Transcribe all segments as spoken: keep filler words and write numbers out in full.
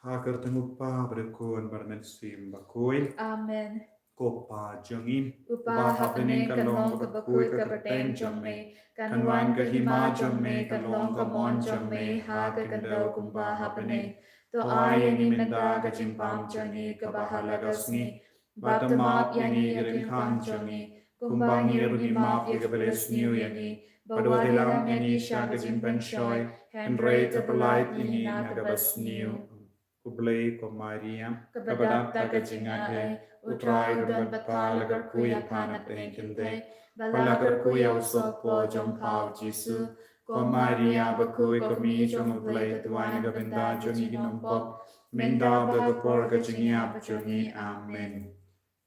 Ha ka kyrteng U Kpa bad U Khun bad U Mynsiem Bakhuid. Amen. Ko Pa jong ngi, U Kpa ha bneng, kan long ka bakhuid ka kyrteng jong me, kan wan ka hima jong me, kan long ka mon jong me ha ka khyndew kumba ha bneng. To ai ïa ngi mynta ka jingbam jong ngi kaba ha la ka sngi, bad to map ïa ngi ïa ki kyrkhu jong ngi, kumba ngi ruh ngi map ïa kiba la sniew ïa ngi, bad wat ïalam ïa ngi sha ka jingpynshoi, hynrei to pyllait ïa ngi na kaba sniew. Khublei ko Maria, kaba dap da ka jingngaei, U Trai u don bad pha, la kyrkhu ïa pha na pdeng kynthei, bad la kyrkhu ïa u sohpor jong pha U Jisu. Ko Maria bakhuid, ko Kmie jong U Blei, to duwai na ka bynta jong ngi ki nongpop, mynta bad ha ka por ka jingïap jong ngi. Amen.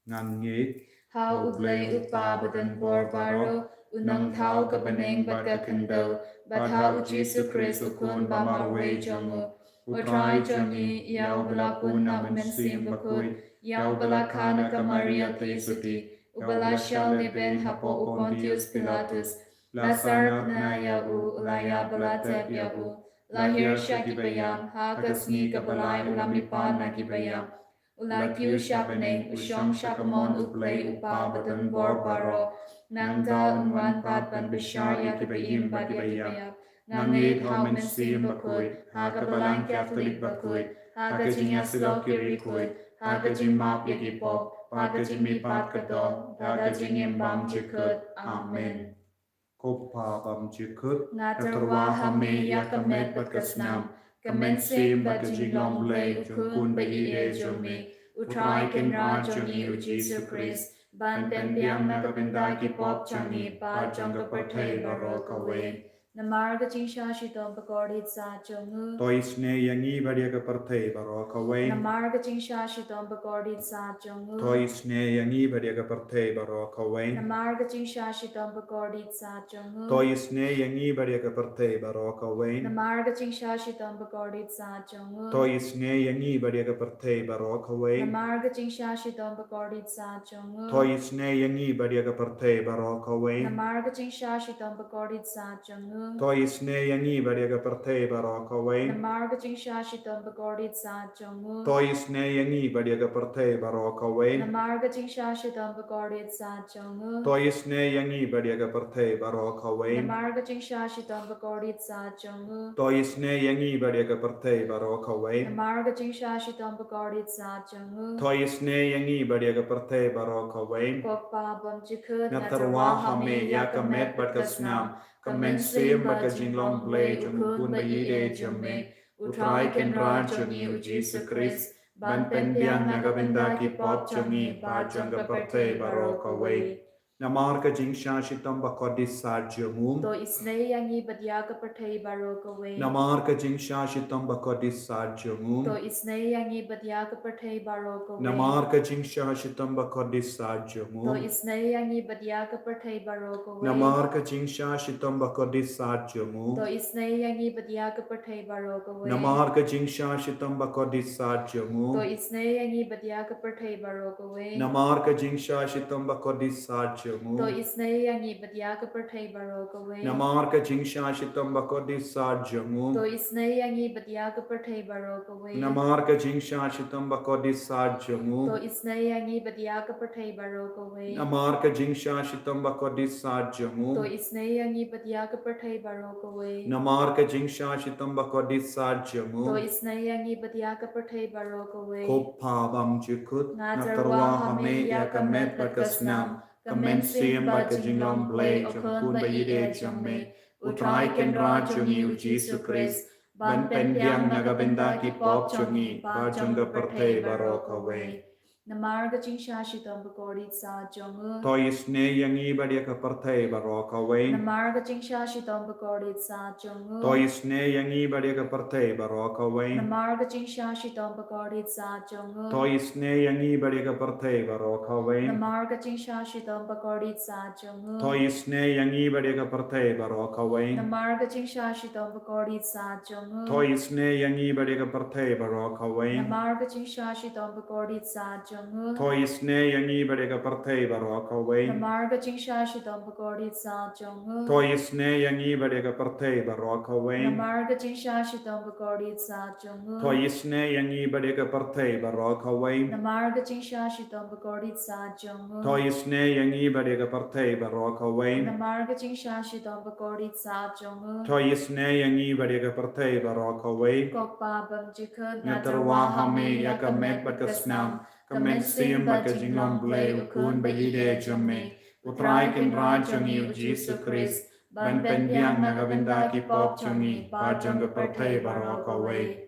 Ngan ngeit ha U Blei U Kpa badonbor baroh, U Nongthaw ka bneng bad ka khyndew, bad ha U Jisu Khrist U Khun ba marwei jong u. U Trai jong ngi, ïa uba la pun na U Mynsiem Bakhuid, ïa uba la kha na ka Maria Theisotti, uba la shah lehbeiñ hapoh u Pontius Pilatus, la sah na ïa u, la ïap bad la tep ïa u, la hiar sha ki baïap, ha ka sngi kaba lai u la mihpat na ki baïap, u la kiew sha bneng, u shong sha ka mon U Blei U Kpa badonbor baroh. Nangta un wan pat ban bishar ïa kiba im bad ïa kiba ïap. Nga ngeit ha U Mynsiem Bakhuid, ha ka Balang Katholik bakhuid, ha ka jingïasyllok ki riewkhuid, ha ka jingmap ïa ki pop, ha ka jingmihpat ka doh, ha ka jingim bymjukut. Amen. Ko Pa bymjukut, nga tyrwa ha me ïa ka met bad ka snam, ka mynsiem bad ka jinglong Blei U Khun ba ïeit jong me, U Trai Kynrad jong ngi U Jisu Khrist, ban pynbiang na ka bynta ki pop jong ngi bad jong ka pyrthei baroh kawei. Namar ka jingshah shitom bakordit sah jong u. To isynei ïa ngi bad ïa ka pyrthei baroh kawei. Namar ka jingshah shitom bakordit sah jong u. To isynei ïa ngi bad ïa ka pyrthei baroh kawei. Namar ka jingshah shitom bakordit sah jong u. To isynei ïa ngi bad ïa ka pyrthei baroh kawei. Namar ka jingshah shitom bakordit sah jong u. To isynei ïa ngi bad ïa ka pyrthei baroh kawei. Namar ka jingshah shitom bakordit sah jong u. To isynei ïa ngi bad ïa ka pyrthei baroh kawei. Namar ka jingshah shitom bakordit sah jong u. To isynei ïa ngi bad ïa ka pyrthei baroh kawei. Namar ka jingshah shitom bakordit sah jong u. To isynei ïa ngi bad ïa ka pyrthei baroh kawei. Namar ka jingshah shitom bakordit sah jong u. To isynei ïa ngi bad ïa ka pyrthei baroh kawei. Namar ka jingshah shitom bakordit sah jong u. To isynei ïa ngi bad ïa ka pyrthei baroh kawei. Namar ka jingshah shitom bakordit sah jong u. To isynei ïa ngi bad ïa ka pyrthei baroh kawei. Ko Pa bymjukut, nga tyrwa ha me ïa ka met bad ka snam, ka mynsiem bad ka jinglong Blei jong U Khun ba ïeit jong me, U Trai Kynrad jong ngi U Jisu Khrist, ban pynbiang na ka bynta ki pop jong ngi bad jong ka pyrthei baroh kawei. Namar ka jingshah shitom bakordit sah jong u. To isynei ïa ngi bad ïa ka pyrthei baroh kawei. Namar ka jingshah shitom bakordit sah jong u. To isynei ïa ngi bad ïa ka pyrthei baroh kawei. Namar ka jingshah shitom bakordit sah jong u. To isynei ïa ngi bad ïa ka pyrthei baroh kawei. Namar ka jingshah shitom bakordit sah jong u. To isynei ïa ngi bad ïa ka pyrthei baroh kawei. Namar ka jingshah shitom bakordit sah jong u. To isynei ïa ngi bad ïa ka pyrthei baroh kawei. Namar ka jingshah shitom bakordit sah jong u. To isynei ïa ngi bad ïa ka pyrthei baroh kawei. Namar ka jingshah shitom bakordit sah jong u. To isynei ïa ngi bad ïa ka pyrthei baroh kawei. Namar ka jingshah shitom bakordit sah jong u. To isynei ïa ngi bad ïa ka pyrthei baroh kawei. Namar ka jingshah shitom bakordit sah jong u. To isynei ïa ngi bad ïa ka pyrthei baroh kawei. Namar ka jingshah shitom bakordit sah jong u. To isynei ïa ngi bad ïa ka pyrthei baroh kawei. Ko Pa bymjukut, nga tyrwa ha me ïa ka met bad ka snam, ka mynsiem bad ka jinglong Blei jong U Khun ba ïeit jong me, U Trai Kynrad jong ngi U Jisu Khrist, ban pynbiang na ka bynta ki pop jong ngi bad jong ka pyrthei baroh kawei. Namar ka jingshah shitom bakordit sah jong u. To isynei ïa ngi bad ïa ka pyrthei baroh kawei. Namar ka jingshah shitom bakordit sah jong u. To isynei ïa ngi bad ïa ka pyrthei baroh kawei. Namar ka jingshah shitom bakordit sah jong u. To isynei ïa ngi bad ïa ka pyrthei baroh kawei. Namar ka jingshah shitom bakordit sah jong u. To isynei ïa ngi bad ïa ka pyrthei baroh kawei. Namar ka jingshah shitom bakordit sah jong u. To isynei ïa ngi bad ïa ka pyrthei baroh kawei. Namar ka jingshah shitom bakordit sah jong u. To isynei ïa ngi bad ïa ka pyrthei baroh kawei. Namar ka jingshah shitom bakordit sat jong u. To isynei ïa ngi bad ïa ka pyrthei baroh kawei. Namar ka jingshah shitom bakordit sat jong u. To isynei ïa ngi bad ïa ka pyrthei baroh kawei. Namar ka jingshah shitom bakordit sat jong u. To isynei ïa ngi bad ïa ka pyrthei baroh kawei. Namar ka jingshah shitom bakordit sat jong u. To isynei ïa ngi bad ïa ka pyrthei baroh kawei. Ko Kpa bymjukut, nga tyrwa ha me ïa ka met bad ka snam. Ka mynsiem bad ka jinglong Blei u Khun ba ïeit jong me, U Trai Kynrad jong ngi U Jisu Khrist, ban pynbiang na ka bynta ki pop jong ngi bad jong ka pyrthei baroh kawei.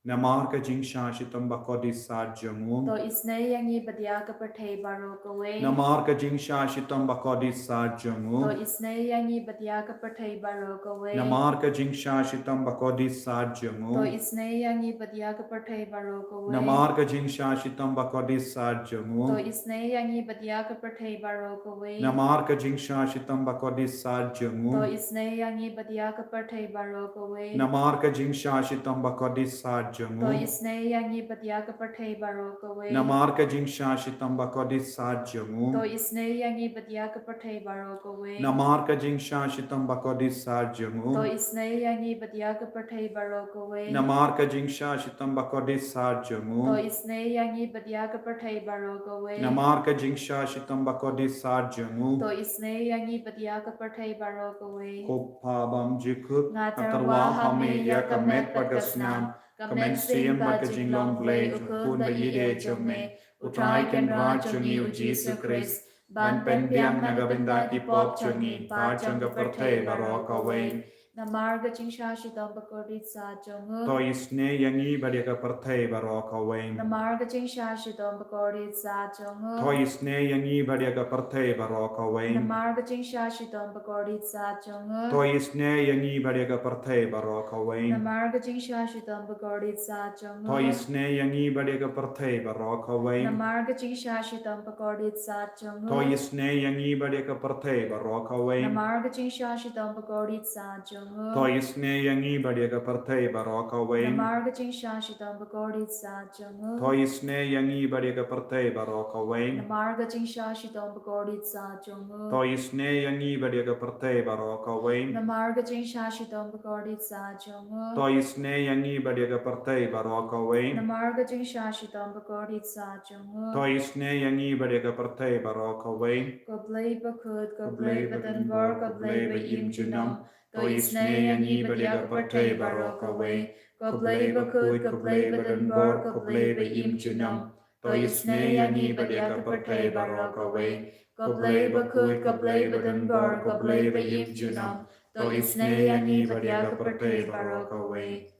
Namar ka jingshah shitom bakordit sat jong u. To isynei ïa ngi bad ïa ka pyrthei baroh kawei. Namar ka jingshah shitom bakordit sat jong u. To isynei ïa ngi bad ïa ka pyrthei baroh kawei. Namar ka jingshah shitom bakordit sat jong u. To isynei ïa ngi bad ïa ka pyrthei baroh kawei. Namar ka jingshah shitom bakordit sat jong u. To isynei ïa ngi bad ïa ka pyrthei baroh kawei. Namar ka jingshah shitom bakordit sat jong u. To isynei ïa ngi bad ïa ka pyrthei baroh kawei. Namar ka jingshah shitom bakordit sat jong u. To isynei ïa ngi bad ïa ka pyrthei baroh kawei. Namar ka jingshah shitom bakordit sat jong u. To isynei ïa ngi bad ïa ka pyrthei baroh kawei. Namar ka jingshah shitom bakordit sat jong u. To isynei ïa ngi bad ïa ka pyrthei baroh kawei. Namar ka jingshah shitom bakordit sat jong u. To isynei ïa ngi bad ïa ka pyrthei baroh kawei. Namar ka jingshah shitom bakordit sat jong u. To isynei ïa ngi bad ïa ka pyrthei baroh kawei. Ko Kpa bymjukut, nga tyrwa ha me ïa ka met bad ka snam, ka mynsiem bad ka jinglong Blei u Khun ba ïeit jong me, U Trai Kynrad jong ngi U Jisu Khrist, ban pynbiang na ka bynta ki pop jong ngi bad jong ka pyrthei baroh kawei. Namar ka jingshah shitom bakordit sat jong u. To isynei ïa ngi bad ïa ka pyrthei baroh kawei. Namar ka jingshah shitom bakordit sat jong u. To isynei ïa ngi bad ïa ka pyrthei baroh kawei. Namar ka jingshah shitom bakordit sat jong u. To isynei ïa ngi bad ïa ka pyrthei baroh kawei. Namar ka jingshah shitom bakordit sat jong u. To isynei ïa ngi bad ïa ka pyrthei baroh kawei. Namar ka jingshah shitom bakordit sat jong u. To isynei ïa ngi bad ïa ka pyrthei baroh kawei. Namar ka jingshah shitom bakordit sat jong u. To isynei ïa ngi bad ïa ka pyrthei baroh kawei. Namar ka jingshah shitom bakordit sat jong u. To isynei ïa ngi bad ïa ka pyrthei baroh kawei. Namar ka jingshah shitom bakordit sat jong u. To isynei ïa ngi bad ïa ka pyrthei baroh kawei. Namar ka jingshah shitom bakordit sat jong u. To isynei ïa ngi bad ïa ka pyrthei baroh kawei. Namar ka jingshah shitom bakordit sat jong u. To isynei ïa ngi bad ïa ka pyrthei baroh kawei. Ko Blei bakhuid, ko Blei badonbor, ko Blei ba im junom. To isynei ïa ngi bad ïa ka pyrthei baroh kawei. Ko Blei bakhuid, ko Blei badonbor, ko Blei ba im junom. To isynei ïa ngi bad ïa ka pyrthei baroh kawei. Ko Blei bakhuid, ko Blei badonbor, ko Blei ba im junom. To isynei ïa ngi bad ïa ka pyrthei baroh kawei.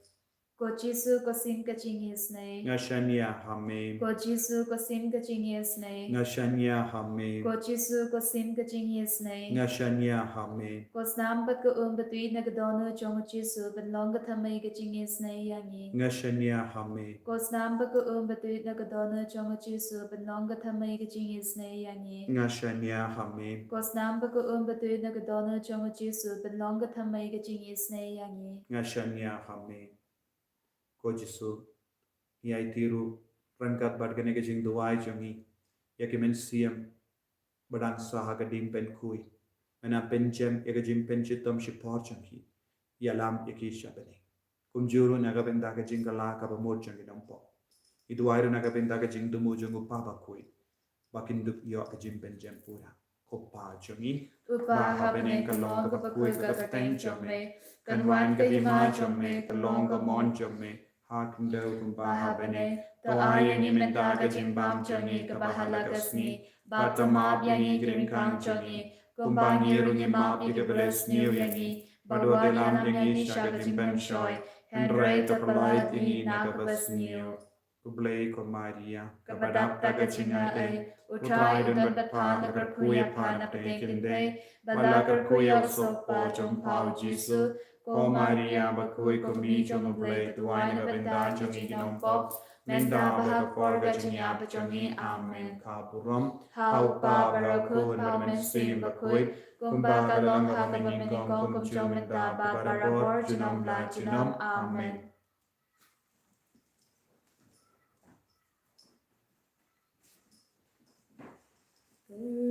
Ko Jisu, ko sim ka jingisynei. Nga shaniah ha me. Ko Jisu, ko sim ka jingisynei. Nga shaniah ha me. Ko Jisu, ko sim ka jingisynei. Nga shaniah ha me. Ko snam bad ka um batuid na ka dohnud jong u Jisu, ban long ka thymmei ka jingisynei ïa ngi. Nga shaniah ha me. Ko snam bad ka um batuid na ka dohnud jong u Jisu, ban long ka thymmei ka jingisynei ïa ngi. Nga shaniah ha me. Ko snam bad ka um batuid na ka dohnud jong u Jisu, ban long ka thymmei ka jingisynei ïa ngi. Nga shaniah ha me. Ko Jisu, ngi aiti ruh ryngkat bad kane ka jingduwai jong ngi ïa ki mynsiem ba dang sah ha ka jingpynkhuid, mynta pynjem ïa ka jingpynshitom shipor jong ki, ïalam ïa ki sha bneng. Kumjuh ruh na ka bynta ka jingkylla kaba mut jong ki nongpop, ngi duwai ruh na ka bynta ka jingthmu jong u Kpa bakhuid, ba kin dup ïoh ka jingpynjem pura. Ko Kpa jong ngi, U Kpa ba ha bneng, ka long kaba khuid ka kyrteng jong me, kan wan ka hima jong me, ka long ka mon jong me ha khyndew kumba ha bneng. To ai ïa ngi mynta ka jingbam jong ngi kaba ha la ka sngi, bad to map ïa ngi ki ryngkang jong ngi, kumba ngi ruh ngi map ïa kiba la sniew ïa ngi, bad wat ïalam ïa ngi sha ka jingpynshoi, hynrei to pyllait ïa ngi na kaba sniew. Khublei ko Maria, kaba dap da ka jingai ei, U Trai u don bad pha, la kyrkhu ïa pha na pdeng ki kynthei, bad la kyrkhu ïa u sohpop jong pha u Jisu. Ko Maria bakhuid, ko Mei jong u Blei, to duwai na ka bynta jong ngi ki nongpop, mynta bad ha ka por ka jingïap jong ngi. Amen. Ka burom ha U Kpa barakhuid, ha U Mynsiem Bakhuid, kumba ka long ha kaba nyngkong, kumjuh mynta bad barabor, junom la junom. Amen.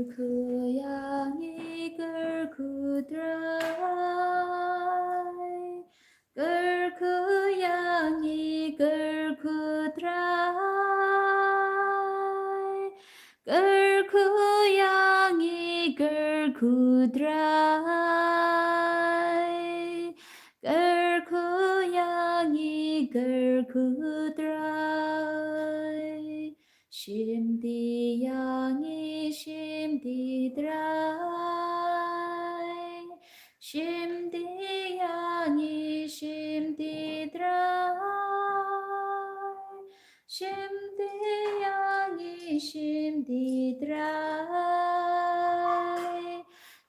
Kyrkhu ïa ngi, kyrkhu Trai. Kyrkhu ïa ngi, kyrkhu Trai. Kyrkhu ïa ngi, kyrkhu Trai. Kyrkhu ïa ngi, kyrkhu Trai. Shim ti ïa ngi, shim ti Trai. Shim ti ïa ngi, shim ti Trai. Shim ti ïa ngi, shim ti Trai.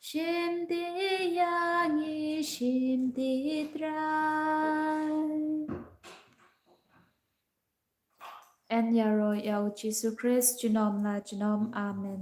Shim ti ïa ngi, shim ti Trai. Yn ïaroh ïa u Jisu Khrist junom la junom. Amen.